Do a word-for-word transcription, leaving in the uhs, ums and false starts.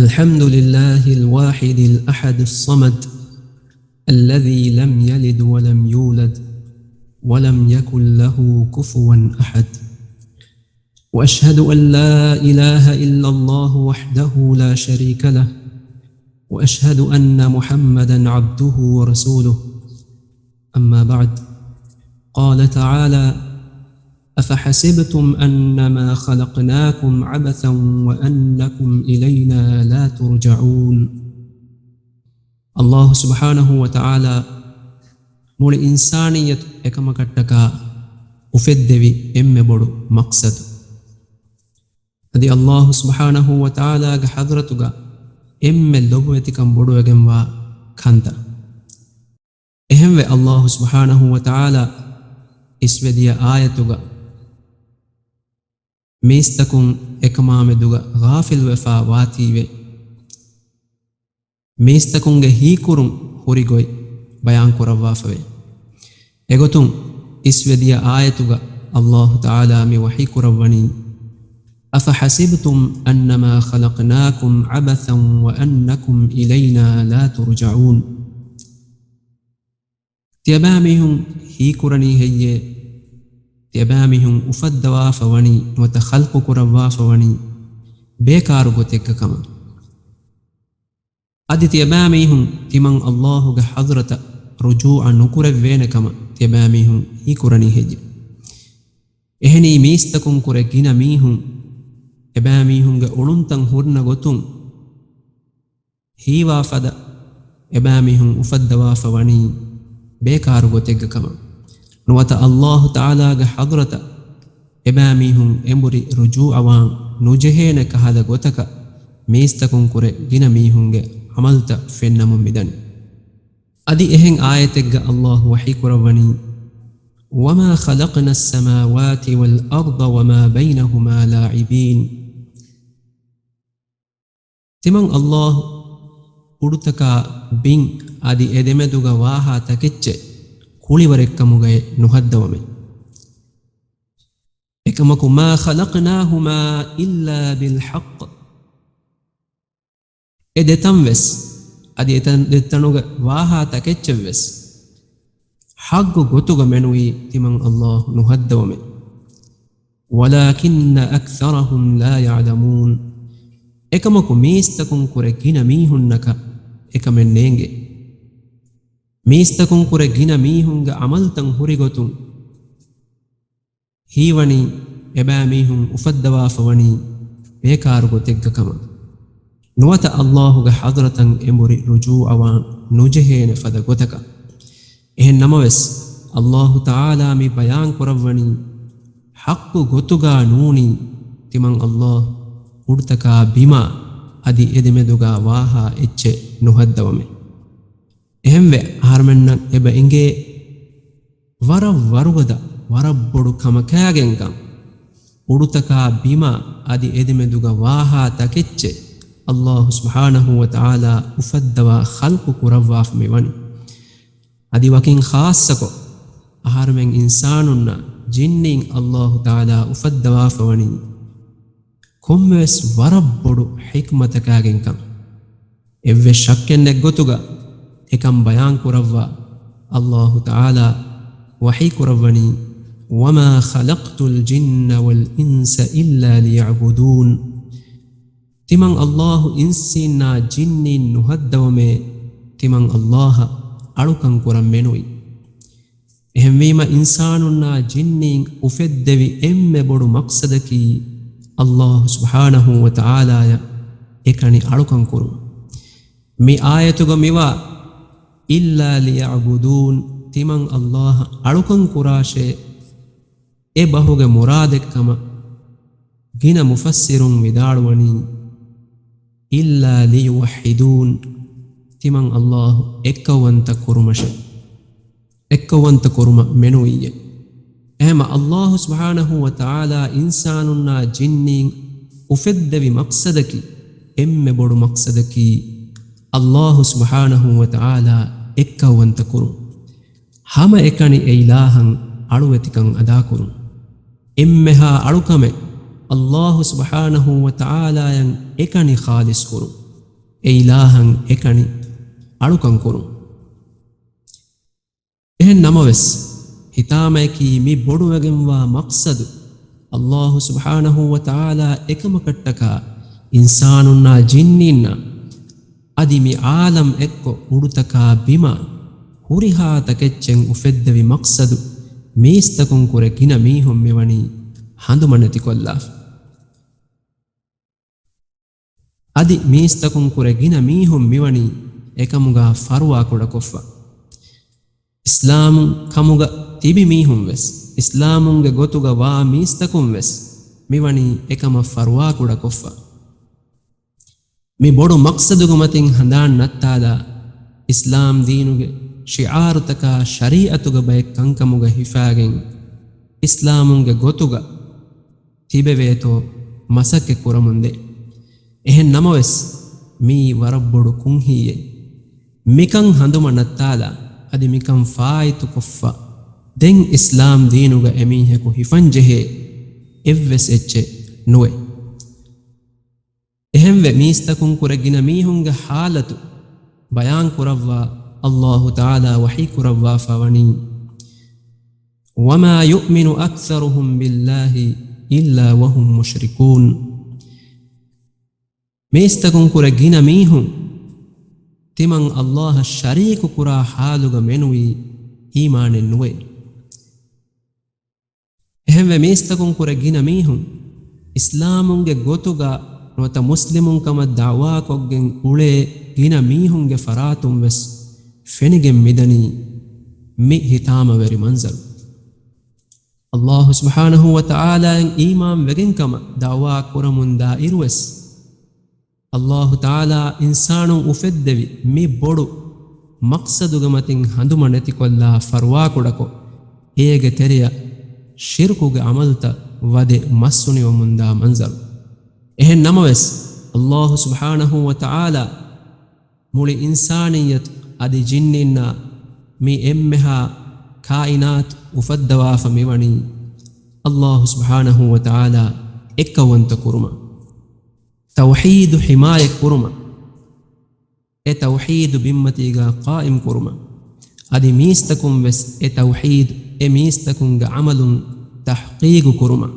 الحمد لله الواحد الأحد الصمد الذي لم يلد ولم يولد ولم يكن له كفوا أحد. وأشهد أن لا إله إلا الله وحده لا شريك له، وأشهد أن محمدا عبده ورسوله. أما بعد، قال تعالى: أفحسبتم أنما خلقناكم عبثا وأنكم إلينا لا ترجعون. އައްލާހު ސުބްޙާނަހޫ ވަތަޢާލާ މުޅި އިންސާނިއްޔަތު އެކަމަކަށްޓަކާ އުފެއްދެވި އެންމެ ބޮޑު މަޤްޞަދު. އަދި އައްލާހު ސުބްޙާނަހޫ ވަތަޢާލާގެ ޙަޟްރަތުގަ އެންމެ ލޮބުވެތިކަން ބޮޑުވެގެންވާ ކަންތައް. އެހެންވެ، އައްލާހު ސުބްޙާނަހޫ ވަތަޢާލާ އިސްވެދިޔަ އާޔަތުގަ މީސްތަކުން އެކަމާމެދުގަ ޣާފިލްވެފާ ވާތީވެ، މީސްތަކުންގެ ހީކުރުން ހުރި ގޮތް ބަޔާން ކުރައްވާފަވޭ. އެގޮތުން އިސްވެދިޔަ އާޔަތުގަ އައްލާހު ތަޢާލާ މި ވަޙީ ކުރައްވަނީ، أفحسبتم أنما خلقناكم عبثا وأنكم إلينا لا ترجعون. ތިޔަބައިމީހުން ހީކުރަނީ ހެއްޔޭ؟ ތިޔަބައިމީހުން އުފައްދަވާފަ ވަނީ ނުވަތަ ޚަލްޤު ކުރައްވާފަ ވަނީ ބޭކާރު ގޮތެއްގަ ކަމަށް. އަދި ތިޔަބައިމީހުން ތިމަން އައްލާހުގެ ޙަޟްރަތަށް ރުޖޫޢަ ނުކުރެއްވޭނެ ކަމަށް ތިޔަބައިމީހުން ހީކުރަނީ ހެއްޔެ؟ އެހެނީ މީސްތަކުން ކުރެ ގިނަ މީހުން އެބައިމީހުންގެ އުޅުންތައް ހުންނަ ގޮތުން ހީވާ ފަދަ އެބައިމީހުން އުފައްދަވާފަ ވަނީ ބޭކާރު ގޮތެއްގަ ކަމަށް. ނުވަތަ އައްލާހު ތަޢާލާގެ ޙަޟްރަތަށް އެބައިމީހުން އެނބުރި ރުޖޫޢަވާން ނުޖެހޭނެ ކަހަލަ ގޮތަކަށް މީސްތަކުން ކުރެ ގިނަ މީހުންގެ ޢަމަލުތައް ފެންނަމުން މިދަނީ. އަދި އެހެން އާޔަތެއްގަ އައްލާހު ވަޙީ ކުރައްވަނީ، وما خلقنا السماوات والأرض وما بينهما لاعبين. ތިމަން އައްލާހު އުޑުތަކާ ބިން އަދި އެ ދެމެދުގަ ވާހާ ތަކެއްޗެއް ކުޅިވަރެއްކަމުގައި ނުހައްދަވަމޭ. އެކަމަކު، ما خلقناهما إلا بالحق. އެ ދެތަން ވެސް، އަދި އެތަން ދެތަނުގެ ވާހާ ތަކެއްޗެއް ވެސް، ޙައްޤު ގޮތުގަ މެނުވީ ތިމަން އައްލާހު ނުހައްދަވަމޭ. ولكن أكثرهم لا يعلمون. އެކަމަކު މީސްތަކުން ކުރެ ގިނަ މީހުންނަކަށް އެކަމެއް ނޭނގޭ. މީސްތަކުން ކުރެ ގިނަ މީހުންގެ ޢަމަލުތައް ހުރި ގޮތުން ހީވަނީ އެބައިމީހުން އުފައްދަވާފަ ވަނީ ބޭކާރު ގޮތެއްގަ ކަމަށް. ނުވަތަ އައްލާހުގެ ޙަޟްރަތަށް އެނބުރި ރުޖޫޢަވާން ނުޖެހޭނެ ފަދަ ގޮތަކަށް. އެހެން ނަމަވެސް، އައްލާހު ތަޢާލާ މި ބަޔާން ކުރައްވަނީ ޙައްޤު ގޮތުގަ ނޫނީ ތިމަން އައްލާހު އުޑުތަކާ ބިމާ އަދި އެ ދެމެދުގަ ވާހާ އެއްޗެއް ނުހައްދަވަމޭ. އެހެންވެ، އަހަރުމެންނަށް އެބަ އެނގޭ، ވަރަށް ވަރުގަދަ، ވަރަށް ބޮޑު ކަމަކާގެންކަން. އުޑުތަކާ ބިމާ އަދި އެދެމެދުގަ ވާހާ ތަކެއްޗެއް އައްލާހު ސުބްޙާނަހޫ ވަތަޢާލާ އުފައްދަވާ ޚަލްޤު ކުރައްވާފަ މިވަނީ. އަދި ވަކިން ޚާއްޞަކޮށް، އަހަރުމެން އިންސާނުންނާ ޖިންނީން އައްލާހު ތަޢާލާ އުފައްދަވާފަ ވަނީ ކޮންމެވެސް ވަރަށް ބޮޑު ޙިކްމަތަކާގެންކަން. އެއްވެސް ޝައްކެއް ނެތް ގޮތުގަ އެކަން ބަޔާން ކުރައްވާ އައްލާހު ތަޢާލާ ވަޙީ ކުރައްވަނީ، وما خلقت الجن والإنس إلا ليعبدون. ތިމަން އައްލާހު އިންސީންނާ ޖިންނީން ނުހައްދަވަމޭ، ތިމަން އައްލާހަށް އަޅުކަން ކުރަން މެނުވީ. އެހެންވީމަ، އިންސާނުންނާ ޖިންނީން އުފެއްދެވި އެންމެ ބޮޑު މަޤްޞަދަކީ، އައްލާހު ސުބްޙާނަހޫ ވަތަޢާލާޔަށް އެކަނި އަޅުކަން ކުރުން. މި އާޔަތުގަ މިވާ، إلا ليعبدون، ތިމަން އައްލާހަށް އަޅުކަން ކުރާށޭ، އެ ބަހުގެ މުރާދެއްކަމަށް ގިނަ މުފައްސިރުން ވިދާޅުވަނީ، إلا ليوحدون، ތިމަން އައްލާހު އެއްކައުވަންތަ ކުރުމަށެ، އެއްކައުވަންތަ ކުރުމަށް މެނުވިއްޔެ. އެހެމަ އައްލާހު ސުބްޙާނަހޫ ވަތަޢާލާ އިންސާނުންނާ ޖިންނީން އުފެއްދެވި މަޤްޞަދަކީ، އެންމެ ބޮޑު މަޤްޞަދަކީ، އައްލާހު ސުބްޙާނަހޫ ވަތަޢާލާ އެއްކައުވަންތަ ކުރުން. ހަމައެކަނި އެއިލާހަށް އަޅުވެތިކަން އަދާކުރުން. އެންމެހާ އަޅުކަމެއް އައްލާހު ސުބްޙާނަހޫ ވަތަޢާލާޔަށް އެކަނި ޚާލިޞް ކުރުން. އެ އިލާހަށް އެކަނި އަޅުކަން ކުރުން. އެހެން ނަމަވެސް، ހިތާމަޔަކީ މި ބޮޑުވެގެންވާ މަޤްޞަދު، އައްލާހު ސުބްޙާނަހޫ ވަތަޢާލާ އެކަމަކަށްޓަކާ އިންސާނުންނާ ޖިންނީންނާ އަދި މި ޢާލަމް އެއްކޮށް އުޑުތަކާ ބިމާ ހުރިހާ ތަކެއްޗެއް އުފެއްދެވި މަޤްޞަދު، މީސްތަކުން ކުރެ ގިނަ މީހުން މިވަނީ ހަނދުމަ ނެތިކޮށްލާފަ. އަދި މީސްތަކުން ކުރެ ގިނަ މީހުން މިވަނީ އެކަމުގަ ފަރުވާކުޑަކޮށްފަ. އިސްލާމު ކަމުގަ ތިބި މީހުން ވެސް، އިސްލާމުންގެ ގޮތުގަ ވާ މީސްތަކުން ވެސް މިވަނީ އެކަމަށް ފަރުވާކުޑަކޮށްފަ. މި ބޮޑު މަޤްޞަދުގެ މަތިން ހަނދާން ނައްތާލާ، އިސްލާމް ދީނުގެ ޝިޢާރުތަކާ ޝަރީޢަތުގެ ބައެއް ކަންކަމުގަ ހިފާގެން، އިސްލާމުންގެ ގޮތުގަ ތިބެވޭތޯ މަސައްކަތް ކުރަމުންދޭ. އެހެން ނަމަވެސް، މީ ވަރަށް ބޮޑު ކުންހީއެއް. މިކަން ހަނދުމަ ނައްތާލާ، އަދި މިކަން ފާއިތުކޮށްފަ، ދެން އިސްލާމް ދީނުގަ އެމީހަކު ހިފަންޖެހޭ އެއްވެސް އެއްޗެއް ނުވޭ. އެހެންވެ، މީސްތަކުން ކުރެ ގިނަ މީހުންގެ ޙާލަތު ބަޔާން ކުރައްވާ، އައްލާހު ތަޢާލާ ވަޙީ ކުރައްވާފަ ވަނީ، وما يؤمن أكثرهم بالله إلا وهم مشركون. މީސްތަކުން ކުރެ ގިނަ މީހުން ތިމަން އައްލާހަށް ޝަރީކު ކުރާ ޙާލުގަ މެނުވީ އީމާނެއް ނުވޭ. އެހެންވެ، މީސްތަކުން ކުރެ ގިނަ މީހުން އިސްލާމުންގެ ގޮތުގަ ނުވަތަ މުސްލިމުން ކަމަށް ދަޢުވާކޮށްގެން އުޅޭ ގިނަ މީހުންގެ ފަރާތުން ވެސް ފެނިގެން މިދަނީ މި ހިތާމަވެރި މަންޒަރު. އައްލާހު ސުބްޙާނަހޫ ވަތަޢާލާއަށް އީމާން ވެގެން ކަމަށް ދަޢުވާ ކުރަމުންދާ އިރުވެސް، އައްލާހު ތަޢާލާ އިންސާނުން އުފެއްދެވި މި ބޮޑު މަޤްޞަދުގެ މަތިން ހަނދުމަ ނެތިކޮށްލާ ފަރުވާކުޑަކޮށް، އޭގެ ތެރެއަށް ޝިރުކުގެ ޢަމަލުތައް ވަދެ މައްސުނިވަމުންދާ މަންޒަރު. އެހެން ނަމަވެސް، އައްލާހު ސުބްޙާނަހޫ ވަތަޢާލާ މުޅި އިންސާނިއްޔަތު އަދި ޖިންނީންނާ މި އެންމެހާ ކާއިނާތު އުފައްދަވާފަ މިވަނީ އައްލާހު ސުބްޙާނަހޫ ވަތަޢާލާ އެއްކައުވަންތަ ކުރުމަށް، ތައުޙީދު ޙިމާޔަތް ކުރުމަށް، އެ ތައުޙީދު ބިންމަތީގަ ޤާއިމް ކުރުމަށް، އަދި މީސްތަކުން ވެސް އެ ތައުޙީދު އެ މީސްތަކުންގެ ޢަމަލުން ތަޙްޤީޤު ކުރުމަށް.